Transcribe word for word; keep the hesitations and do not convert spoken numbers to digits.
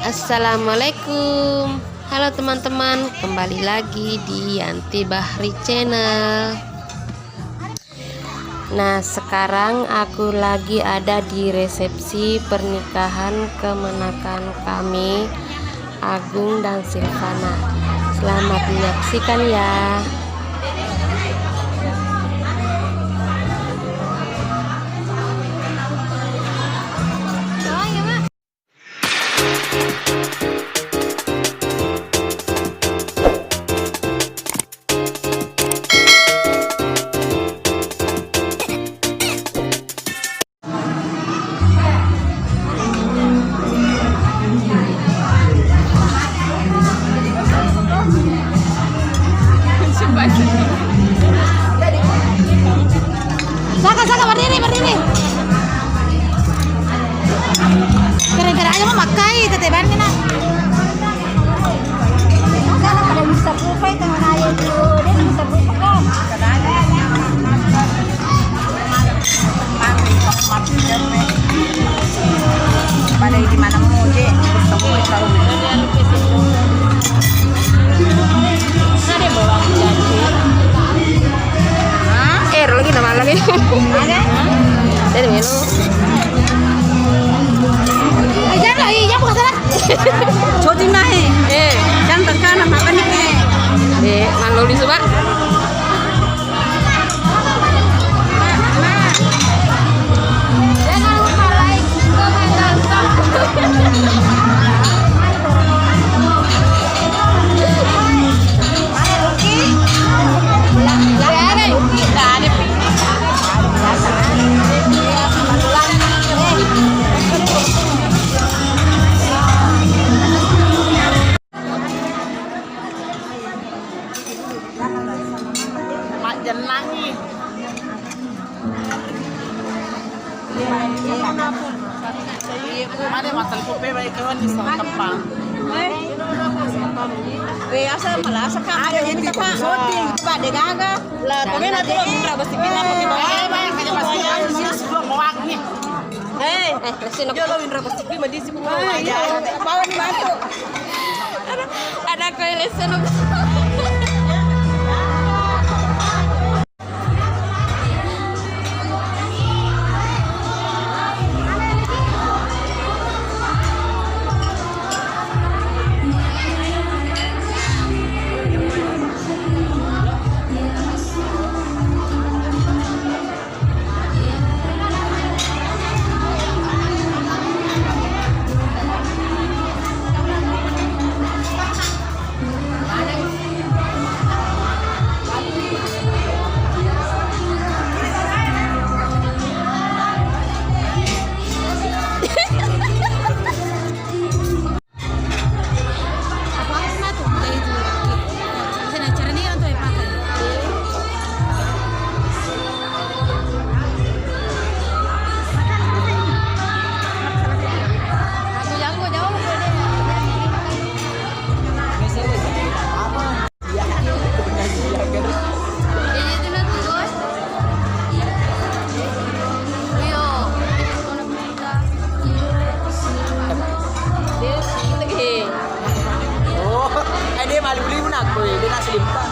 Assalamualaikum. Halo teman-teman, kembali lagi di Yanti Bahri Channel. Nah, sekarang aku lagi ada di resepsi pernikahan kemenakan kami, Agung dan Silvana. Selamat menyaksikan ya. Saka, saka, berdiri, berdiri. Gara-gara aja mau makai, tete bannya, nak. Saka, pada bisa buka itu, mana aja itu. Dia bisa buka, kok. Pada di mana mau je, semua tahu. Ada bawang jaji. Hah? Eh, lagi nama lagi. Ada? Dari menu. Eh, jangan, eh, jangan buka sana. Coti naik. Eh, jangan tekan apa nih? Eh, malu di subar. Jangan lupa like, comment, dan subscribe. Majjennangi. Mane mattelpong pe baik kawan di Sangkepang. Eh, asa malasa, Kak. Ada yang minta, Kak. Syuting, Pak, de gaga. Lah, tapi nanti lo minta pasti pindah, pasti pindah. Eh, banyak aja pasti. Minus dua mewakni. Eh, eh, lesin aku. Yo, lo Indra pasti beli mandi sih, bukan? Ah, iya. Bawa nih, maju. Ada, ada aku yang lesin aku. Apa-apa tuh, udah itu. Bisa acara ini atau apa? Aku jago, jauh. Oh, eh, dia malu beli pun aku, eh, dia nasi limpah.